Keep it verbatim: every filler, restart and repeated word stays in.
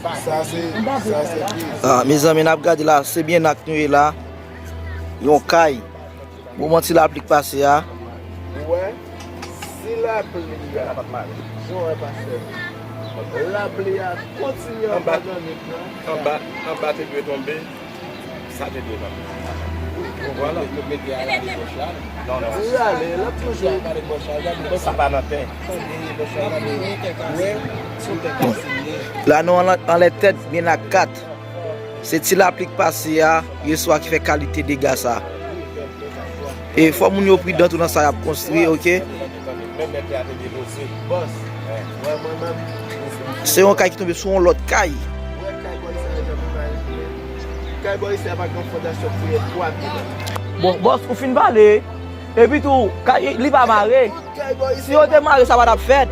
Sa se, sa se kriz. Ah, mezanmi, n ap gade la, se byen ak nou ye la. Yon kay. Moman ti lapli k pase a. Ou wè, si lapli a, jan w wè pastè, lapli a kontinye anba nan nwit lan. Anba, anba te dwe tonbe, sa te dwe tonbe. Vwala. Li rale, l ap toujou. Sa pa nan tè. La nou anlè, anlè tèt byen ak kat. Se ti lapli k pase a, yèswa ki fè kalite dega sa. E fò moun yo pridan tou nan sa y ap konstwi, oke? Se yon kay ki tonbe sou yon lòt kay. Bon, bòs, ou fin pale. Epi tou, kay, li pa mare. Si yo te mare, sa pa t ap fèt.